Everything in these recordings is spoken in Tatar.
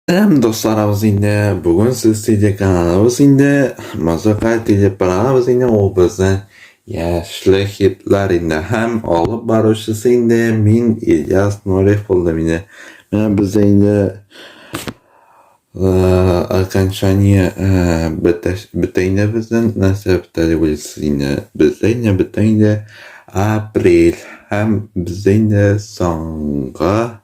Сәлам, дусларыбыз инде. Бүген сез телеканалыбыз инде, музыкаль телепрограммабыз инде, ул безнең яшьлек хитлар инде. Һәм алып баручысы инде мин Ильяс Нуриев булдым инде. Менә бездә инде окончание бетә, бетә инде безнең, нәрсә бетә дип уйлыйсыз инде? Бездә инде бетә инде апрель һәм бездә инде соңгы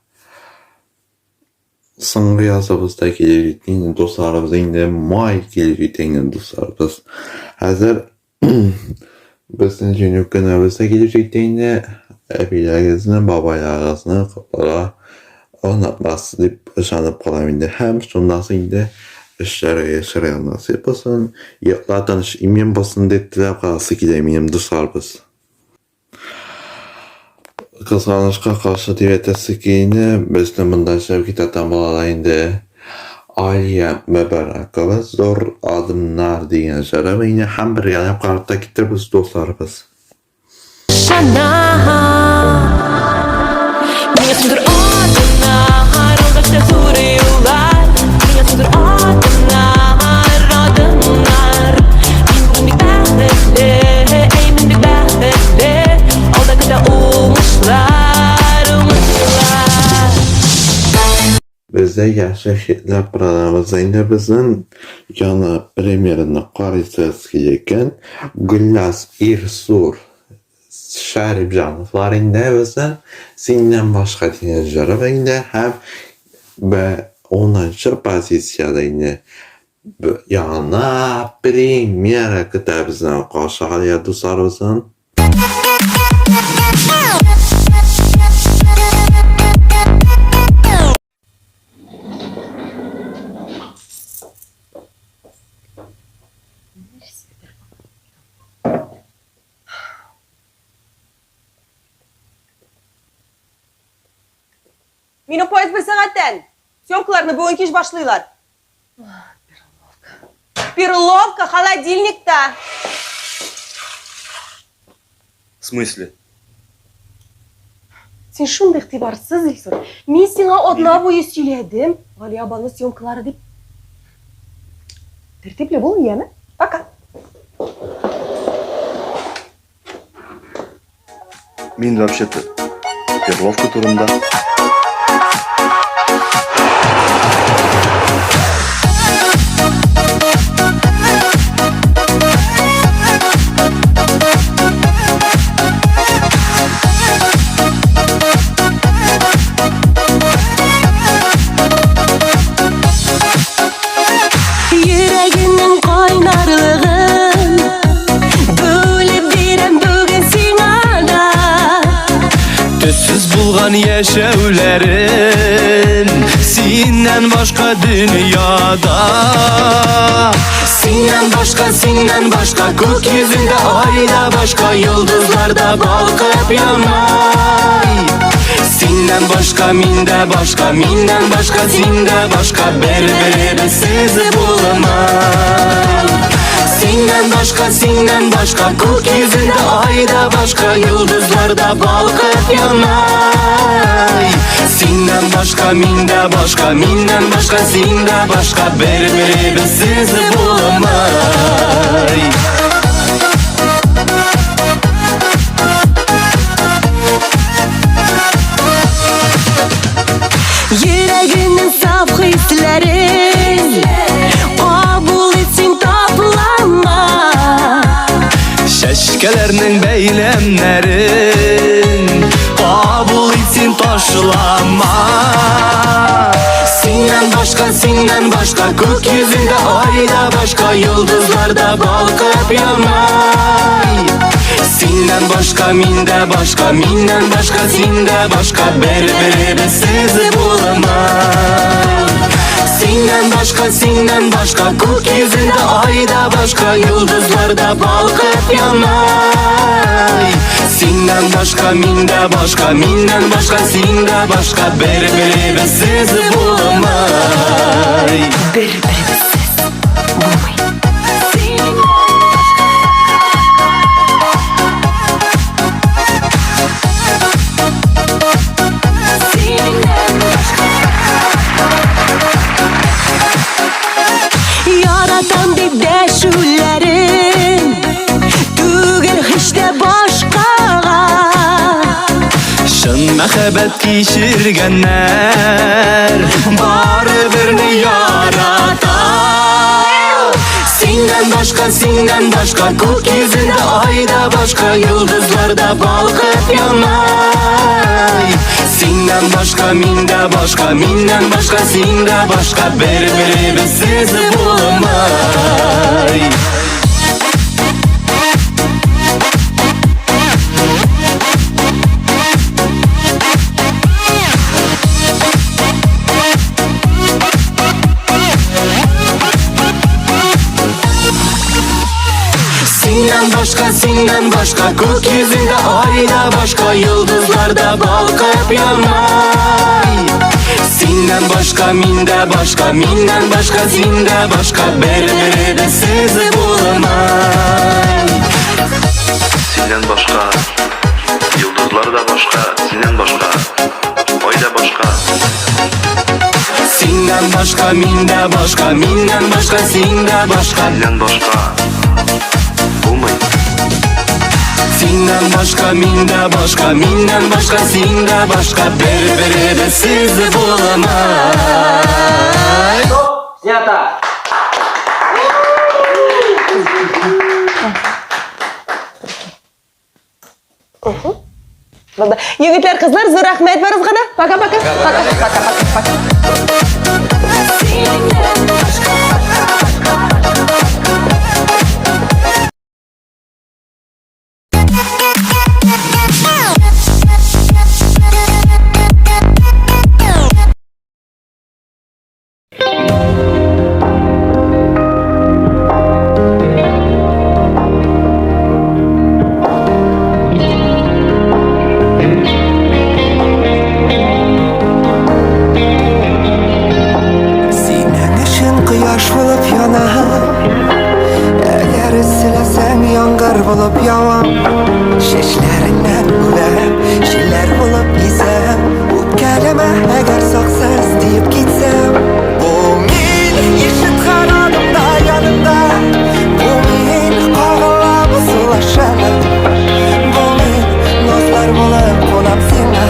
Соңгы языбыз да килеп җитте инде, дусларыбыз, инде май килеп җитә инде, дусларыбыз. Хәзер безнең җиңү көнебез дә килеп җитте инде. Әбиләрегезне, бабайларыгызны котларга онытмассыз дип ышанып калам инде. Һәм шуннан соң инде эшләргә яшәргә насыйп булсын, йоклар тыныч имин булсын дип теләп каласы килә минем, дусларыбыз. Кызганычка каршы дип әйтәсе килә, безне монда эшләп китә балалар инде. Алия Мөбарәкова Зур адымнар дигән җыры инде һәм бергәләп карап та китербез, дусларыбыз. Миңа зур адымнар, алга зур юллар. Миңа зур адымнар, адымнар. Мин бүген бик бәхетле, әй, мин бик бәхетле. Алда көтә уңышлар, уңышлар. Бездә яхшы хитләр программасы инде безнең яңа премьераны карыйсыгыз килә икән. Гөлназ Ирсур Шәрипҗановлар инде безнең Синнән башка дигән җыры инде һәм унынчы позициядә инде яңа премьера көтә безне каршы алия дусларыбыздан. Минем поезд бер сәгатьтән. Съемкаларны бүген кич башлыйлар. Перловка. Перловка холодильникта. В смысле? Син шундый игътибарсыз, Илсур. Мин сиңа атна буе сөйләдем. Галиябану съемкалары дип. Тәртипле бул, яме? Пока. Мин вообще-то перловка турында. Йөрәгемнең кайнарлыгын бүлеп бирәм бүген сиңа да. Төссез булган яшәүләрем Синнән башка дөньяда. Синнән башка, синнән башка күк йөзендә ай да башка, йолдызлар да балкып янмай. Синнән башка мин дә башка, миннән башка син дә башка, бер-беребезсез булмай. Синнән башка, синнән башка күк йөзендә ай да башка, йолдызлар да балкып янмай. Синнән башка мин дә башка, миннән башка син дә башка, бер-беребезсез булмай. Йөрәгеңнең саф хисләрен кабул ит син таплама. Чәчкәләрнең бәйләмнәрен кабул ит син ташлама. Синнән башка, синнән башка күк йөзендә ай да башка, йолдызлар да балкып янмай. Синнән башка мин дә башка, миннән башка син дә башка, бер-беребезсез булмай. Синнән башка, синнән башка күк йөзендә ай да башка, йолдызлар да балкып янмай. Синнән башка мин дә башка, миннән башка син дә башка, бер-беребезсез булмай. Бер-беребезсез булмый. Синнән башка. Мәхәббәт кичергәннәр Бары берне ярата. Синнән башка, синнән башка Күк йөзендә ай да башка, Йолдызлар да балкып янмай. Синнән башка мин дә башка, Миннән башка син дә башка, Бер-беребезсез булмай. Синнән башка, синнән башка Күк йөзендә ай да башка, Йолдызлар да балкып янмай. Синнән башка мин дә башка, Миннән башка син дә башка, Бер-беребезсез булмай. Синнән башка йолдызлар да башка, синнән башка ай да башка. Синнән башка мин дә башка, Миннән башка син дә башка. Синнән башка булмый. Синнән башка мин дә башка, Миннән башка син дә башка, Бер-беребезсез булмай. Снято! Булды. Егетләр, кызлар, зур рәхмәт барыгызга да. Пока-пока. Пока, пока, пока, пока. Синнән башка. Синең өчен кояш булып янам, Әгәр эсселәсәң, яңгыр булып явам. Чәчләреңнән үбәм, җилләр булып исәм. Үпкәләмә, әгәр саксыз диеп китсәм. Бу мин ишеткән адымда яныңда. Бу мин кагылам сулышыңа. Бу мин назлар булып кунам сиңа.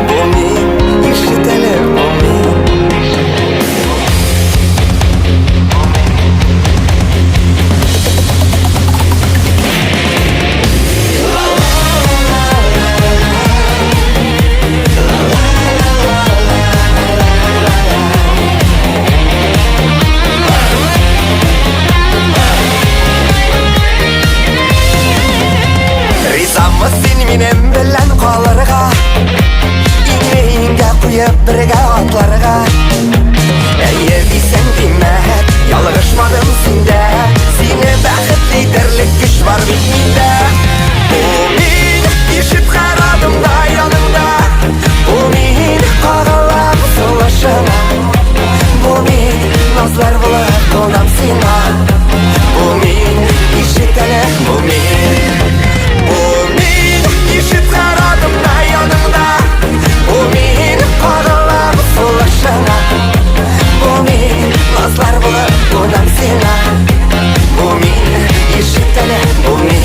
Бу мин ишетелеп, бу мин. Ризамы син минем белән калырга, Иңне иңгә куеп бергә атларга? Әйе дисәң, димәк, ялгышмадым синдә. Сине бәхетле итәрлек көч бар бит миндә. Бу мин ишет карадым да яныңда. Бу мин кагылам сулышыңа. Бу мин назлар булып кунам сиңа. Бу мин ишет әле, бу мин. Бу мин ишет карадым да яныңда. Бу мин кагылам сулышыңа. Бу мин назлар булып кунам сиңа. Бу мин ишет әле, бу мин.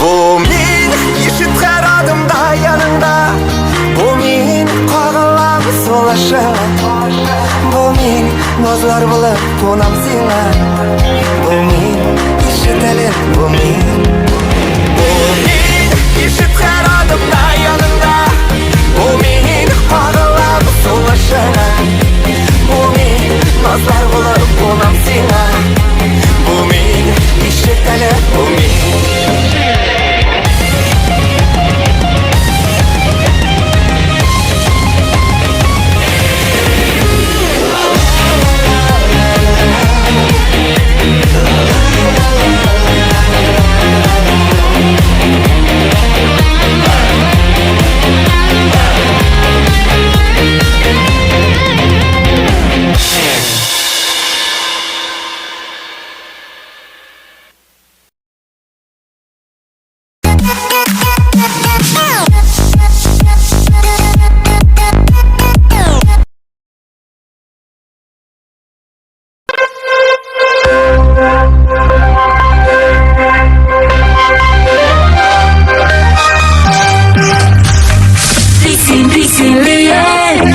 Бу мин ишет карадым да яныңда. Бу мин кагылам сулышыңа. Бу мин назлар булып кунам сиңа. Бу мин ишет әле, бу мин. Бу мин ишет карадым да яныңда. Бу мин кагылам сулышыңа. Бу мин назлар булып кунам сиңа. Бу мин ишет әле, бу мин.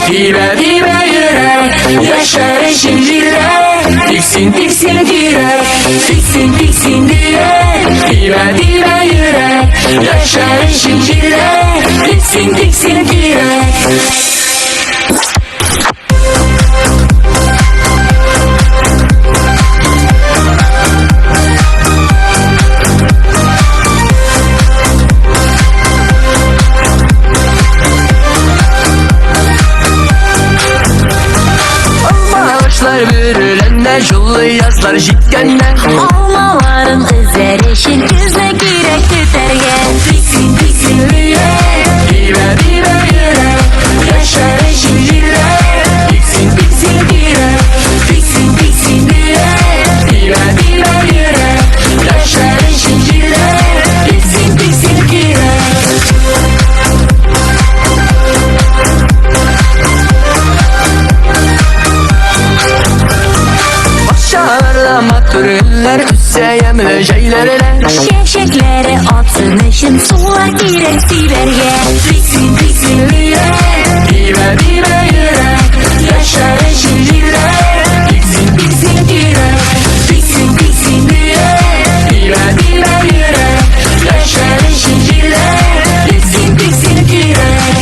Тибә, тибә йөрәк, яшәр өчен җирдә. Тик син, тик син кирәк, тик син, тик син кирәк. Тибә, тибә йөрәк, яшәр өчен җирдә. Тик син, тик син кирәк. Алмагачлар бөреләнә, җылы язлар җиткәндә. Алмаларын өзәр өчен көзне кирәк көтәргә. Тик син, тик син кирәк, тибә, тибә йөрәк, яшәр өчен җирдә. Тик син, тик син кирәк, тик син, тик син кирәк, тибә, тибә йөрәк, яшәр өчен җирдә. Тик син, тик син кирәк. Бакчаларда матур гөлләр үсә ямьле җәйләрдә. Чәчәкләре атсын өчен сулар кирәк сибәргә. Тик син, тик син кирәк, тибә, тибә йөрәк, яшәр өчен җирдә. Тик син, тик син кирәк, тик син, тик син кирәк, тибә, тибә йөрәк, яшәр өчен җирдә. Тик син, тик син кирәк.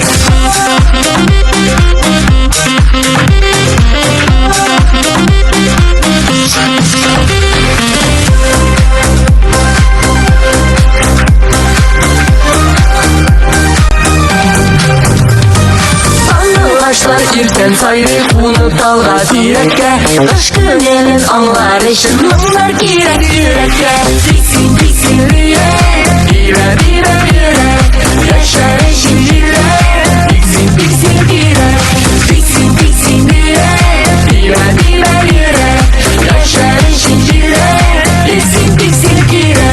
Сандугачлар иртән сайрый кунып талга тирәккә. Кыш күңелен аңлар өчен моңнар кирәк йөрәккә. Тик син, тик син кирәк, тибә, тибә йөрәк, яшәр өчен җирдә. Тик син, тик син кирәк, тик син, тик син кирәк, тибә, тибә йөрәк, яшәр өчен җирдә. Тик син, тик син кирәк.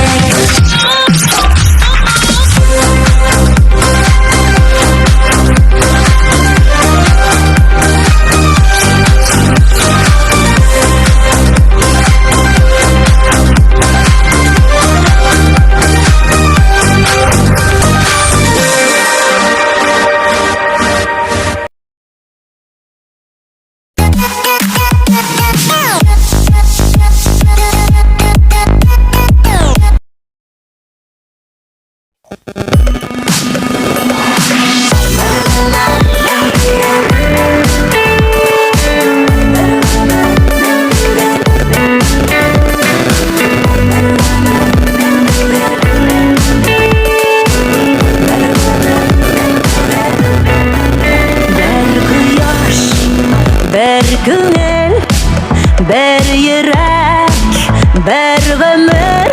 Бер кояш, бер күңел, бер йөрәк, бер гомер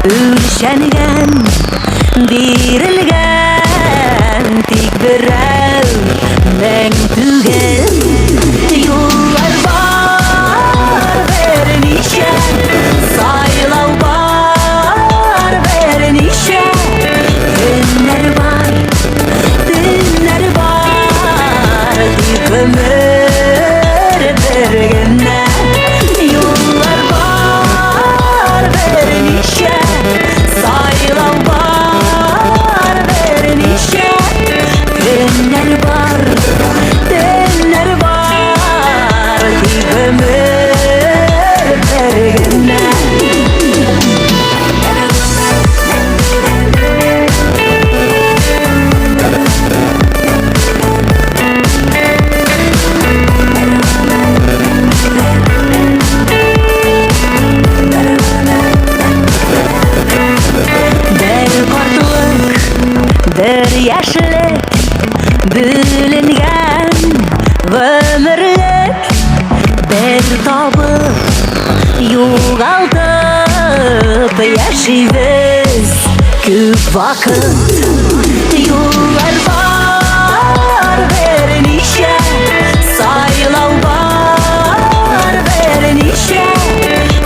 үлчәнгән, бирелгән, тик берәү мең түгел. Юллар бар берничә, сайлау бар берничә, көннәр бар, төннәр бар, тик гомер бер генә. Юллар бар берничә, сайлау бар берничә, көннәр бар, төннәр бар, тик гомер бер генә. Бер картлык, бер яшьлек, бүленгән гомерлек, бер табып, югалтып яшибез күп вакыт. Юллар бар берничә, сайлау бар берничә,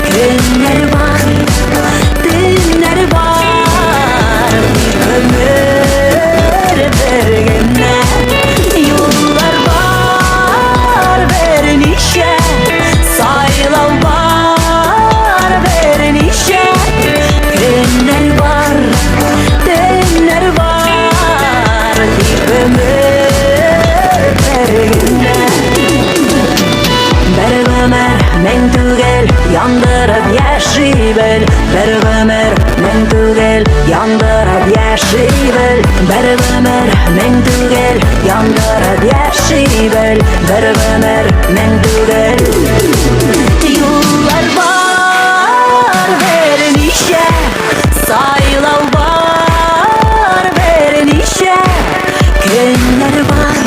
көннәр бар, төннәр бар, тик гомер бер генә. Юллар бар берничә, сайлау бар берничә, көннәр бар, төннәр бар. яши бел. Бер гомер мең түгел, яндырып яши бел. Бер гомер мең түгел. Юллар бар берничә, сайлау бар берничә. Көннәр бар,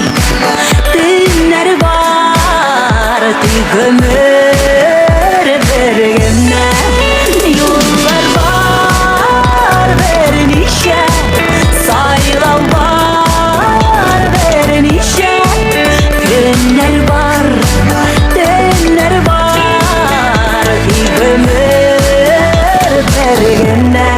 төннәр бар, тик гомер бер генә. Юллар бар берничә, сайлау бар берничә. Көннәр бар, төннәр бар, тик гомер бер генә.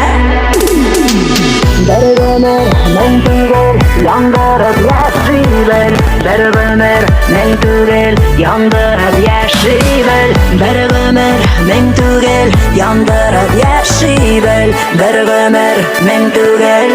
Бер гомер мең түгел, яндырып яши бел. Бер гомер мең түгел, яндырып яши бел. Бер гомер мең түгел, яндырып яши бел. Бер гомер мең түгел.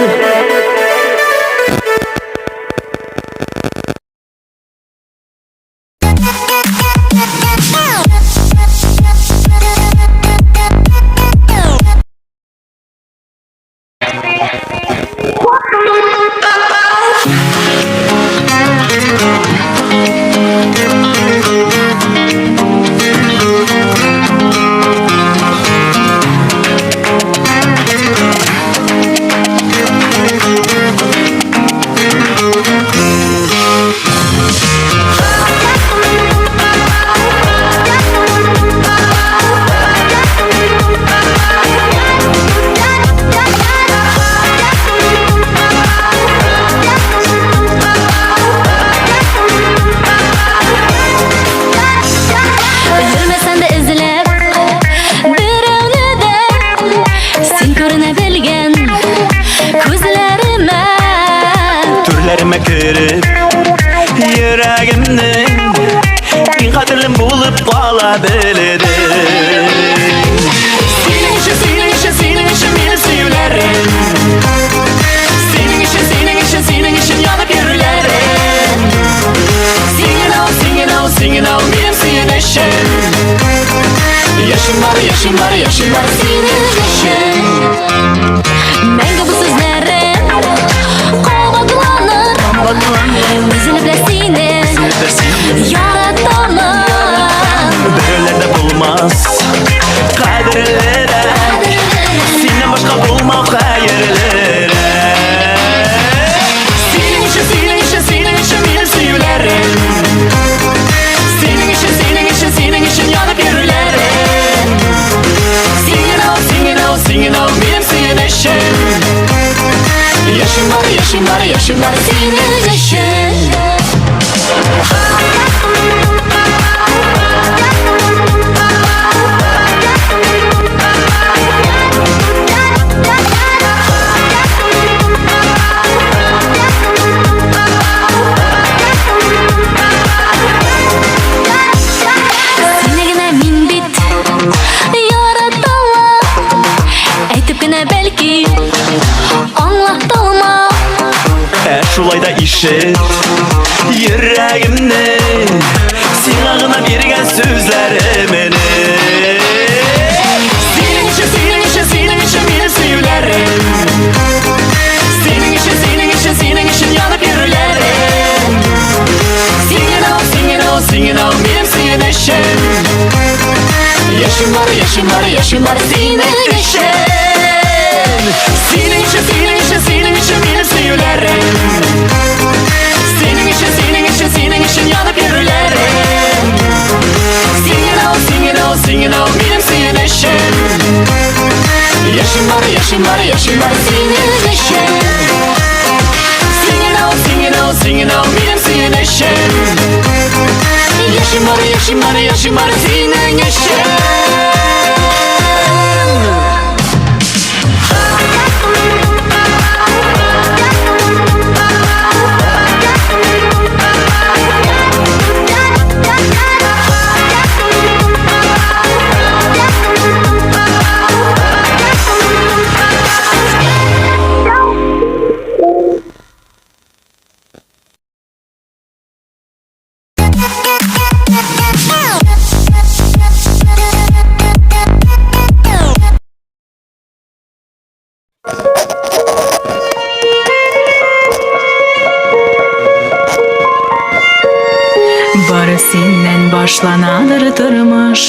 Йөрмәсәң дә эзләп берәүне дә, син күренә белгән күзләремә. Түрләремә кереп, йөрәгемнең иң кадерлем булып кала белдең. Синең өчен, синең өчен, синең өчен минем сөюләрем. Синең өчен, синең өчен, синең өчен янып йөрүләрем. Син генә ул, син генә ул, син генә ул минем сөенечем. Яшим бар, яшим бар, яшим бар синең өчен. Мәңге бу сүзләрем кабатланыр. Өзелеп лә сине яратамын. Берәүләр дә булмас кадерлерәк, синнән башка булмау хәерлерәк. Синең өчен, синең өчен, синең өчен минем сөюләрем. Синең өчен, синең өчен, синең өчен янып йөрүләрем. Син генә ул, син генә ул, син генә ул минем сөенечем. Яшим бар, яшим бар, яшим бар синең өчен. Сине генә мин бит яраталам. Әйтеп кенә бәлки аңлаталмам. Ә шулай да ишет йөрәгемнең сиңа гына биргән сүзләремне. Синең өчен, синең өчен, синең өчен минем сөюләрем. Синең өчен, синең өчен, синең өчен янып йөрүләрем. Син генә ул, син генә ул, син генә ул минем сөенечем. Яшим бар, яшим бар, яшим бар синең өчен. Синең өчен, синең өчен, синең өчен минем сөюләрем. Синең өчен, синең өчен, синең өчен янып йөрүләрем. Син генә ул, син генә ул, син генә ул минем сөенечем. Яшим бар, яшим бар, яшим бар синең өчен. Син генә ул, син генә ул, син генә ул минем сөенечем. Яшим бар, яшим бар, яшим бар синең өчен. башланадыр тормыш.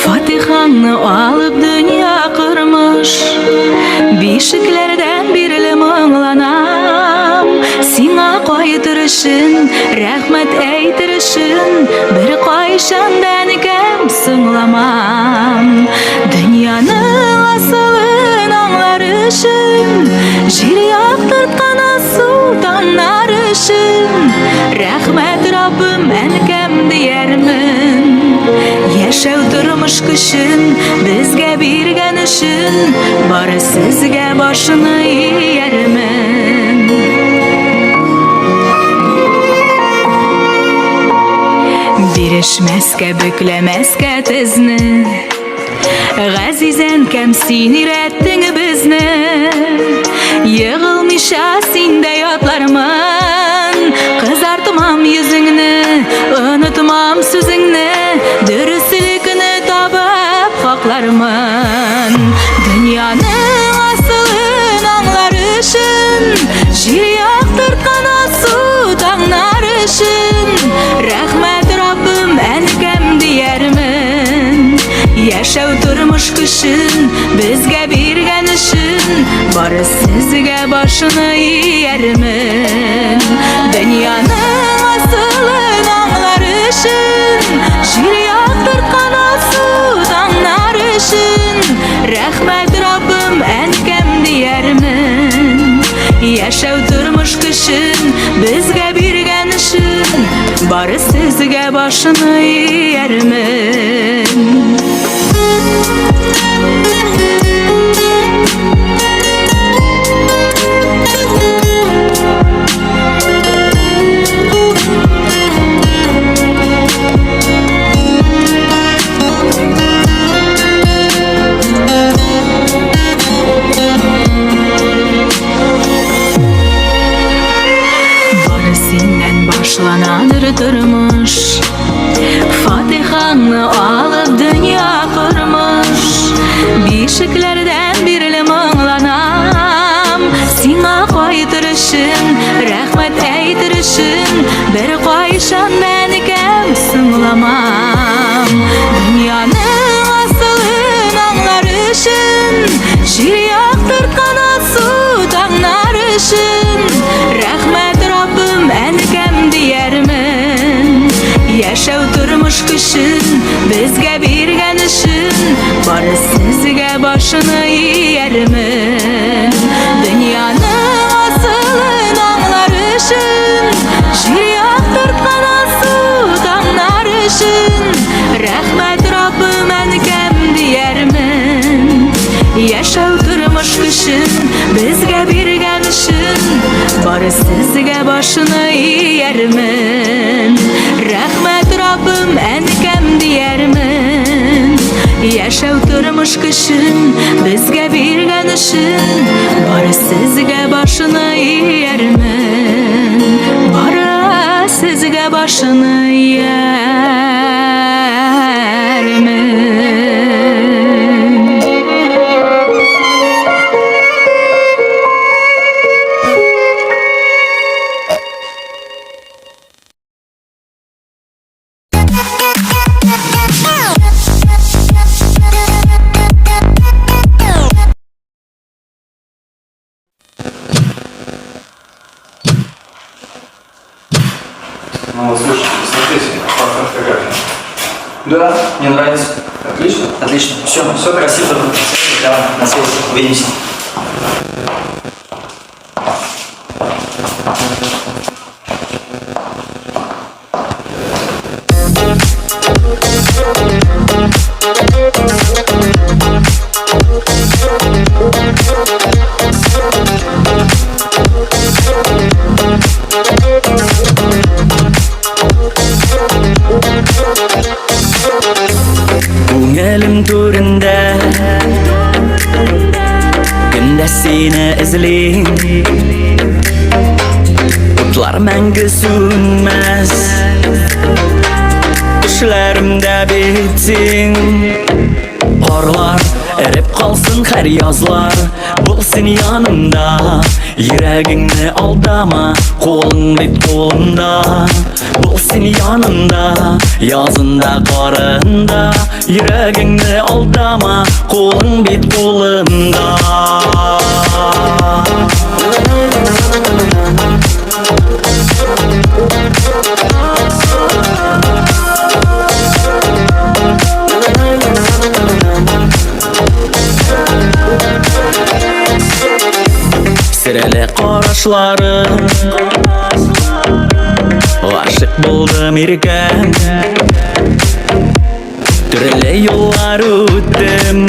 Фатихаңны алып дөнья кормыш. Бишекләрдән бирле моңланам. Сиңа кайтыр өчен, рәхмәт әйтер өчен, бер кайчан да әнкәм соңламам. Дөньяның асылын аңлар өчен, җир яктырткан солтаннар өчен, рәхмәт Раббым әнкәм диярмен. Яшәү тормыш көчен безгә биргән өчен, бары сезгә башны иярмен. Бирешмәскә, бөкләмәскә тезне. Газиз әнкәм, син өйрәттең безне. Егылмыйча синдә ятлармын. Кызартмам йөзеңне, онытмам сүзеңне. Дөреслекне табып хаклармын. Дөньяның асылын аңлар өчен, җир яктырткан алсу таңнар өчен, рәхмәт Раббым әнкәм диярмен. Яшәү тормыш көчен безгә биргән өчен, бары сезгә башны иярмен. Дөньяның асылын аңлар өчен, җир яктырткан алсу таңнар өчен, рәхмәт Раббым әнкәм диярмен. Яшәү тормыш көчен безгә биргән өчен, бары сезгә башны иярмен. Бары синнән башланадыр тормыш. Фатихаңны алып дөнья кормыш. Бишекләрдән бирле моңланам. Сиңа кайтыр өчен, рәхмәт әйтер өчен, бер кайчан әнкәм соңламам. Дөньяның асылын аңлар өчен, җир яктырткан алсу таңнар өчен, рәхмәт Раббым әнкәм диярмен. Яшәү тормыш көчен безгә биргән өчен, бары сезгә башны иярмен. Дөньяның асылын аңлар өчен, җир яктырткан алсу таңнар өчен, рәхмәт Раббым әнкәм диярмен. Яшәү тормыш көчен безгә биргән өчен, бары сезгә башны иярмен. Рәхмәт Раббым әнкәм диярмен. Яшәү тормыш көчен безгә биргән өчен, бары сезгә башны иярмен. Бары сезгә башны иярмен. Ну, слушайте, смотрите, классная фотография. Да, мне нравится. Отлично. Отлично. Все, все красиво. Давай, на связи. Увидимся. Күңелем түрендә Көндә сине эзлим. Утлар мәңге сүнмәс. Төшләремдә бит син. Карлар эреп калсын һәр язлар. Бул син янымда. Йөрәгеңне алдама, кулың бит кулымда. Бул син янымда, язында, карында. Йөрәгеңне алдама, кулың бит кулымда. Серле карашлары, гашыйк булдым иркәм. Төрле юллар үттем,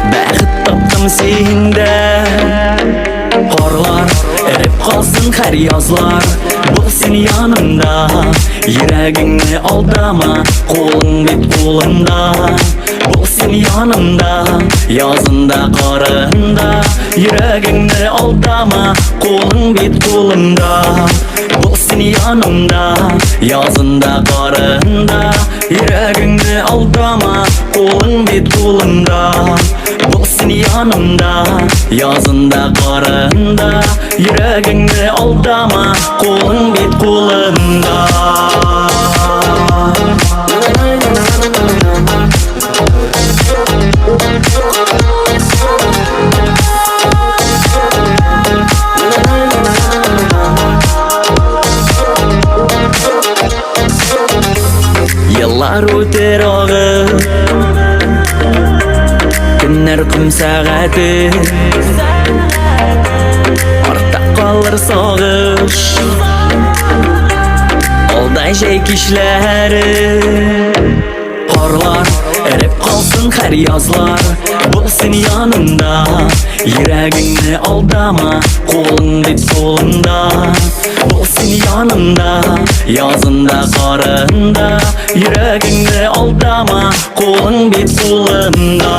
бәхет таптым синдә. Карлар эреп калсын һәр язлар, бул син янымда. Йөрәгеңне алдама, кулың бит кулымда. Бул син янымда, язында, карында. Йөрәгеңне алдама, кулың бит кулымда. Бул син янымда, язында, карында. Йөрәгеңне алдама, кулың бит кулымда. Бул син янымда, язында, карында. Йөрәгеңне алдама, кулың бит кулымда. Еллар үтер агып, көннәр ком сәгате, артта калыр сагыш, алда җәй кичләре. Карлар эреп калсын һәр язлар, бул син янымда. Йөрәгеңне алдама, кулың бит кулымда. Бул син янымда, язында, карында. Йөрәгеңне алдама, кулың бит кулымда.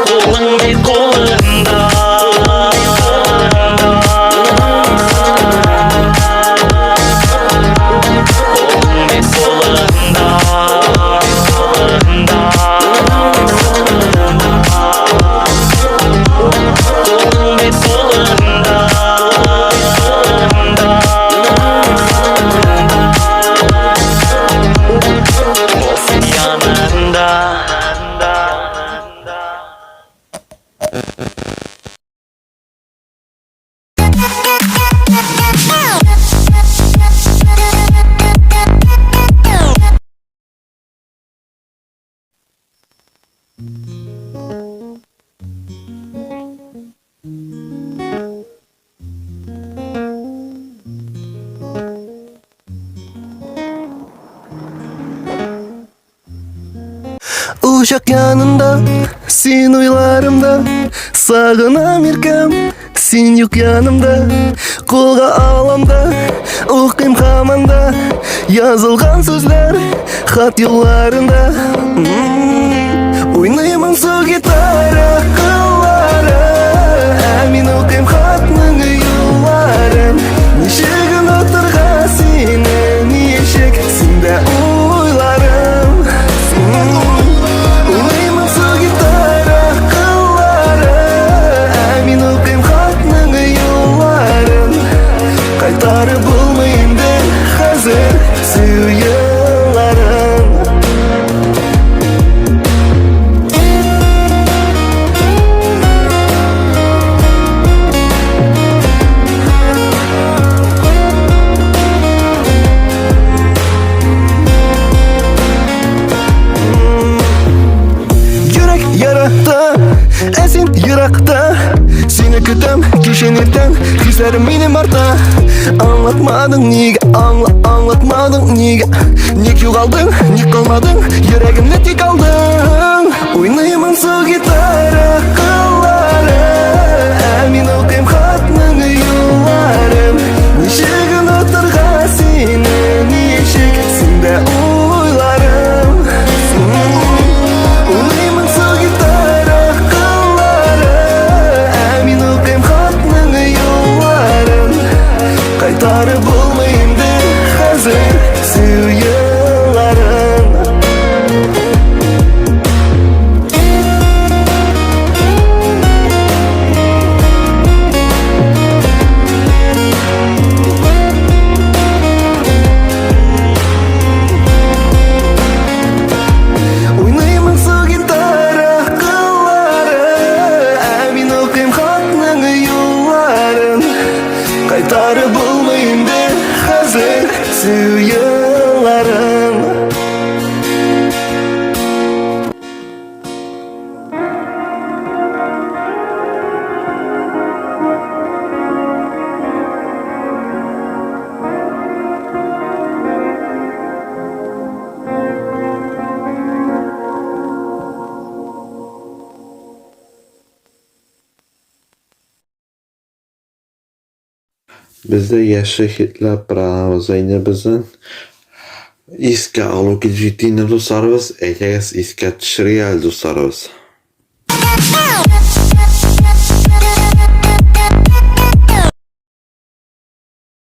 Кулың бит кулымда. Кулың бит кулымда. Кулың бит кулымда. Бул син янымда. Учак янында, син уйларымда. Сагынам, иркәм, син юк янымда. Кулга алам да, укыйм һаман да язылган сүзләр хат юлларында. Уйный моңсу гитара кыллары, ә мин укыйм хатның юлларын. Ничек онытырга сине, ничек? Синдә уйларым. Уйный моңсу гитара кыллары, ә мин укыйм хатның юлларын. Кайтарып булмый инде хәзер сөю елларын. Йөрәк ярата, ә син еракта. Сине көтәм кичен, иртән, хисләрем минем арта. Аңлатмадың нигә, аңла, аңлатмадың нигә? Ник югалдың, ник калмадың, йөрәгемне тик алдың? Уйный моңсу гитара кыллары, ә мин укыйм хатның юлларын. Ничек онытырга сине, ничек? Синдә уйларым. Уйный моңсу гитара кыллары, ә мин укыйм хатның юлларын. Кайтарып булмый инде хәзер сөю елларын. Бездә яше хитләр программабызда инде безнең искә алу килеп җитте инде дусларыбыз. Әйдәгез искә төшерик әле дусларыбыз.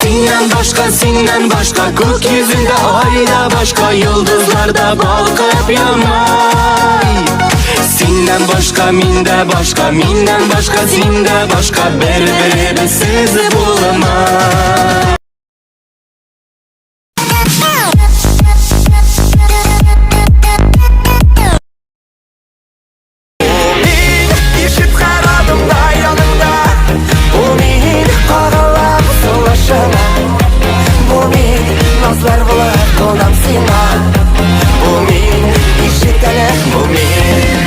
Синнән башка, синнән башка күк йөзендә ай да башка, йолдызлар да балкып янмай. Синнән башка, мин дә башка, миннән башка, син дә башка, бер-беребезсез булмай. Мин ишет һәр адымда яныңда. Бу мин кагылам сулышыңа. Бу мин назлар булып кунам сиңа. Бу мин ишет әле, бу мин.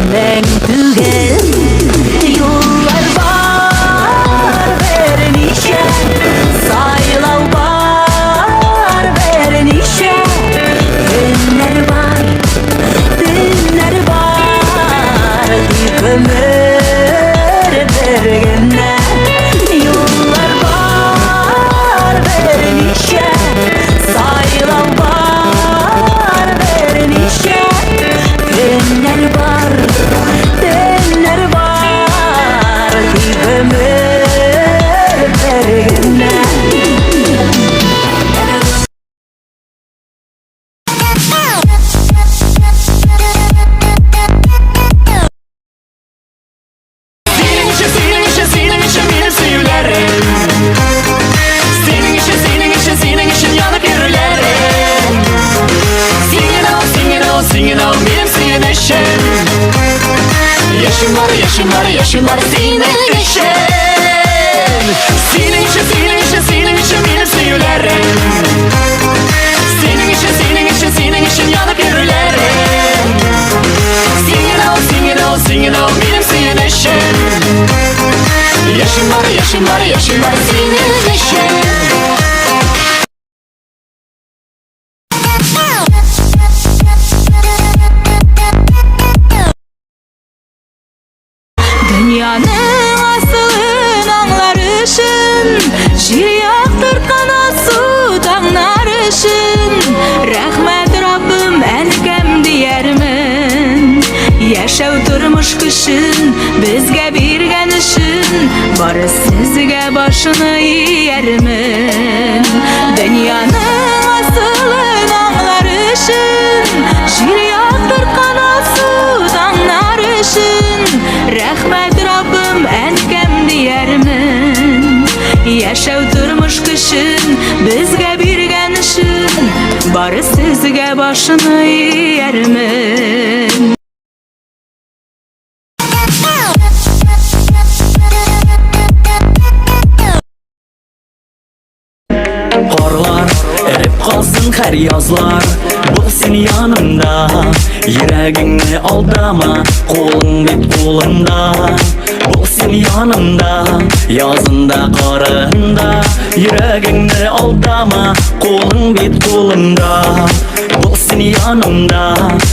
Мең түгел юллар бар берничә, сайлау бар берничә, көннәр бар, төннәр бар, тик гомер бер генә. Юллар бар берничә, сайлау бар берничә, көннәр бар, төннәр бар, тик гомер бер генә. Синең өчен, синең өчен, синең өчен минем сөюләрем. Синең өчен, синең өчен, синең өчен янып йөрүләрем. Син генә ул, син генә ул, син генә ул минем сөенечем. Яшим бар, яшим бар, яшим бар синең өчен. Синең өчен, синең өчен, синең өчен минем сөюләрем. Синең өчен, синең өчен, синең өчен янып йөрүләрем. Син генә ул, син генә ул, син генә ул минем сөенечем. Яшим бар, яшим бар, яшим бар синең өчен. Дөньяның асылын аңлар өчен, җир яктырткан алсу таңнар өчен, рәхмәт Раббым, әнкәм диярмен. Яшәү тормыш көчен безгә биргән өчен, бары сезгә башны иярмен. Дөньяның асылын аңлар өчен, җир яктырткан алсу таңнар өчен, рәхмәт Раббым, әнкәм диярмен. Яшәү тормыш көчен безгә биргән өчен, бары сезгә башны иярмен. Карлар эреп калсын һәр язлар, бул син янымда. Йөрәгеңне алдама, кулың бит кулымда. Бул син янымда, язында, карында. Йөрәгеңне алдама, кулың бит кулымда. Бул син янымда,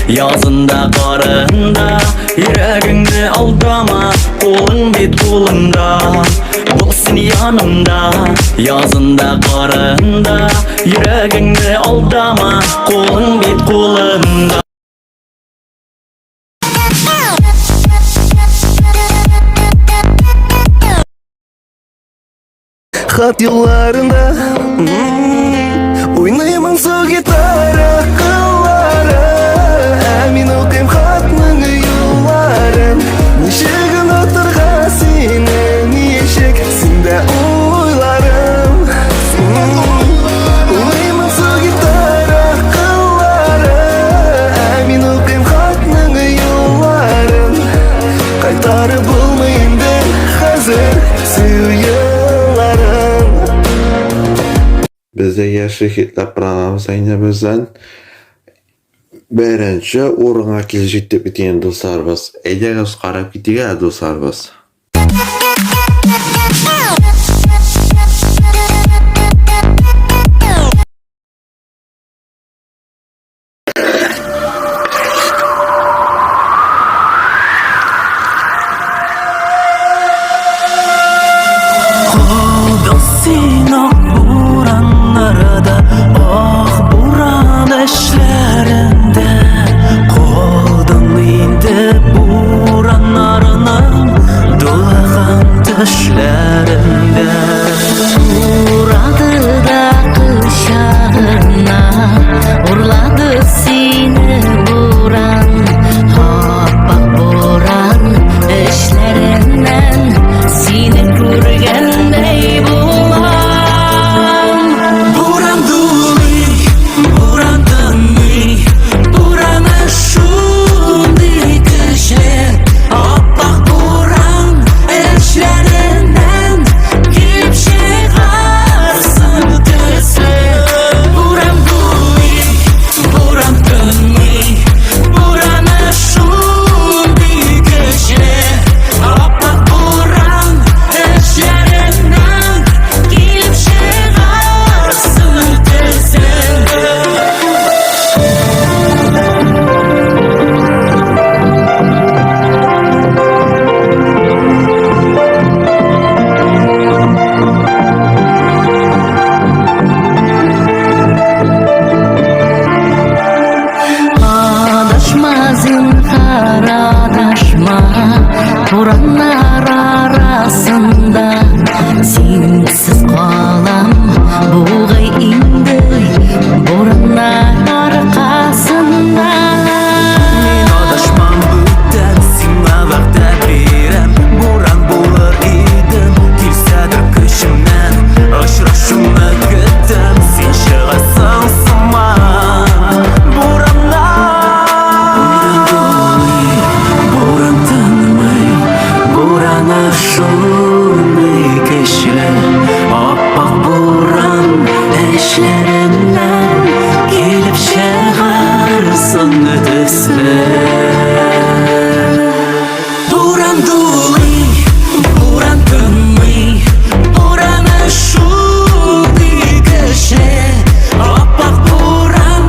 язында, карында. Йөрәгеңне алдама, кулың бит кулымда. Бул син янымда, язында, карында. Йөрәгеңне алдама, кулың бит кулымда. Хат юлларында уйный моңсу гитара кыллары. Ә мин укыйм хатның юлларын. Ничек онытырга сине, ничек синдә уйларым. Уйный моңсу гитара кыллары. Ә мин укыйм хатның юлларын. Кайтарып булмый инде. Яшел хитләр программасы инде бездән беренче урынга килеп җитте бит инде, дусларыбыз. Әйдәгез карап китик әле, дусларыбыз. Калдың син ак бураннарда, ак буран эшләрендә. Калдың инде бураннарның дулаган төшләрендә. Урады да кочагына, Урлады сине буран, Аппак буран эшләреннән Сине күргәндәй булам. Буран дулый, буран тынмый, Бураны шундый көчле, Аппак буран эшләреннән Килеп чыгарсың төсле. Буран дулый, буран тынмый, Бураны шундый көчле, Аппак буран эшләреннән Килеп чыгарсың төсле. Адашма, зинһар, адашма, Бураннар арасында Синсез калам бугай инде Бураннар аркасында. Мин адашмам бүтән, сиңа вәгъдә бирәм. Буран булыр идем, килсәдер көчемнән. Очрашуны көтәм, син чыгасың сыман. Бураннар дулый, буран тынмый, Бураны шундый көчле, Аппак буран эшләреннән Килеп чыгарсың төсле. Буран дулый, буран тынмый, Бураны шундый көчле, Аппак буран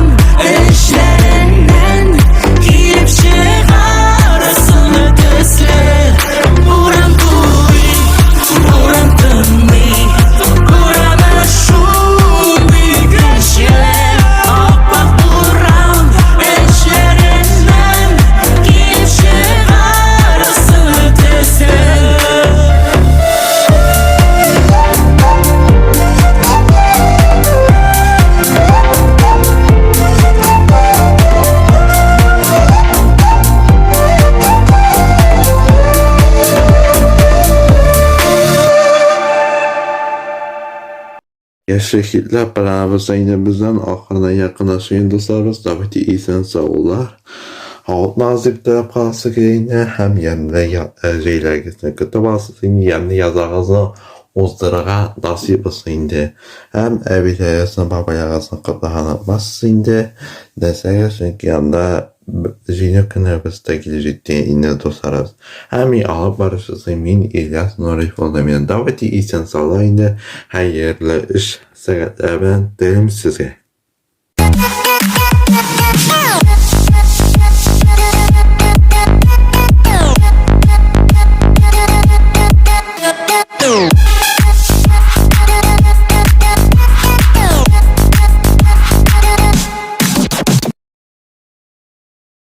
эшләреннән Килеп чыгарсың төсле. Буран дулый, буран тынмый, Бураны шундый көчле, Аппак буран эшләреннән Килеп чыгарсың төсле. Яшел хитләр программасы инде бездән ахырына якынлаша, дусларыбыз. Давайте исән саулар. Алтын дип теләп каласы килә инде һәм ямьле җәйләрегезне көтеп аласыз инде, ямьле язларыгызны уздырырга насыйп булсын инде. Һәм әбиләрегезне, бабайларыгызны котлаган онытмассыз инде. Нәрсәгә? Чөнки анда җиңү көнебез дә килеп җитте инде, дусларыбыз. Һәм мин алып баручысы мин Ильяс Нуриев булдым. Давайте исән саулар инде. Хәерле эш сәгатьләре белән телим сезгә.